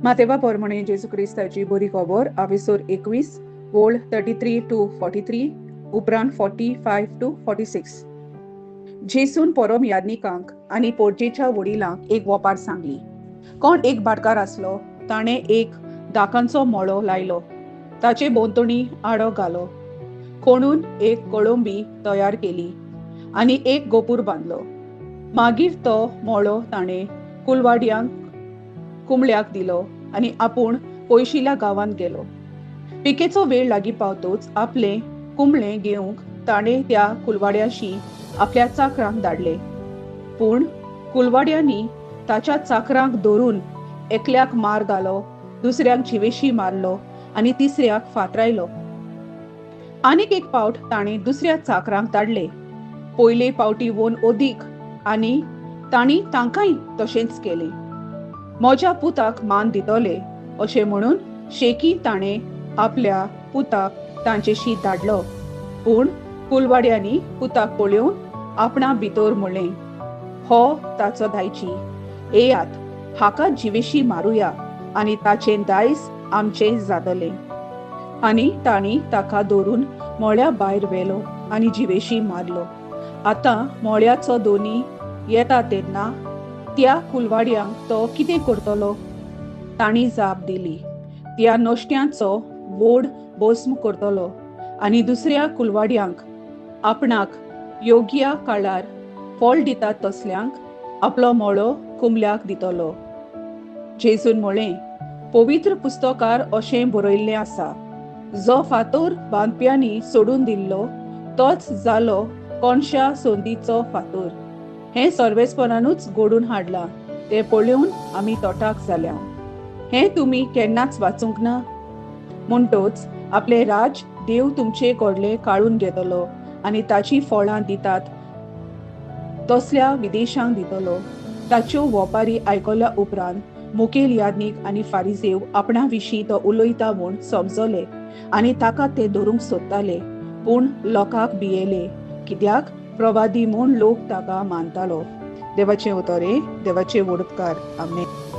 मातेवा पोरमणे जेजू क्रिस्ताची बरी खबर आवेसोर 21 वोळ 33 to 43 उपरांत 45 to 46. जेसून परम याज्ञिकांक आनी पोर्जेच्या वडिलांक एक वोपार सांगली. कोण एक भाटकार आसलो, ताणें एक दाकांचो मळो लायलो, ताचे भोंवतणी आडो घालो, कोणून एक कोळंबी तयार केली आनी एक गोपूर बांदलो. मागीर तो मळो ताणें कुलवाड्यांक कुंबळ्याक दिलो आनी आपूण पयशिल्या गांवांत गेलो. पिकेचो वेळ लागीं पावतोच आपलें कुंबळें घेवंक ताणें त्या कुलवाड्याशी आपल्या चाकरांक धाडले. पूण कुलवाड्यांनी ताच्या चाकरांक धरून एकल्याक मार घालो, दुसऱ्याक जिवेशी मारलो आनी तिसऱ्याक फातरायलो. आनीक एक पावट ताणें दुसऱ्या चाकरांक धाडले, पयले पावटी वोन अदीक, आनी तांणी तांकांय तशेंच केलें. म्हज्या पुताक मान दितले अशें म्हणून शेकी ताणें आपल्या पुताक तांचेशी धाडलो. पूण कुलवाड्यांनी पुताक पळोवन आपणा भितर म्हणलें, हो ताचो दायजी, येयात हाका जिवेशी मारुया आनी ताचें दायज आमचें जातलें. आनी तांणी ताका धरून मळ्या भायर व्हेलो आनी जिवेशी मारलो. आतां मळ्याचो दोनी येता तेन्ना त्या कुलवाड्यांक तो कितें करतलो? तांणी जाप दिली, त्या नश्ट्यांचो व्हड भस्म करतलो आनी दुसऱ्या कुलवाड्यांक आपणाक योग्य काळार फळ दितात तसल्यांक आपलो मळो कुंबल्याक दितलो. जेजून म्हळें, पवित्र पुस्तकार अशें बरयल्लें आसा, जो फातोर बांदप्यांनी सोडून दिल्लो तोच जालो कोणशा संदीचो फातोर. हें सर्वेस्परानूच घडून हाडलां, तें पळोवन आमी तोटाक जाल्या. हें तुमी केन्नाच वाचूंक ना? म्हणटोच आपलें राज देव तुमचे कडलें काडून घेतलो आनी ताची फळां दितात तसल्या विदेशांक दितलो. ताच्यो वोपारी आयकल्या उपरांत मुखेल याज्ञीक आनी फारिजेव आपणा विशीं तो उलयता म्हूण समजले आनी ताका ते धरूंक सोदताले, पूण लोकांक भियेले, कित्याक प्रवादी म्हूण लोक ताका मानतालो. देवाचें उतर, देवाचे व्हड उपकार. आमेन.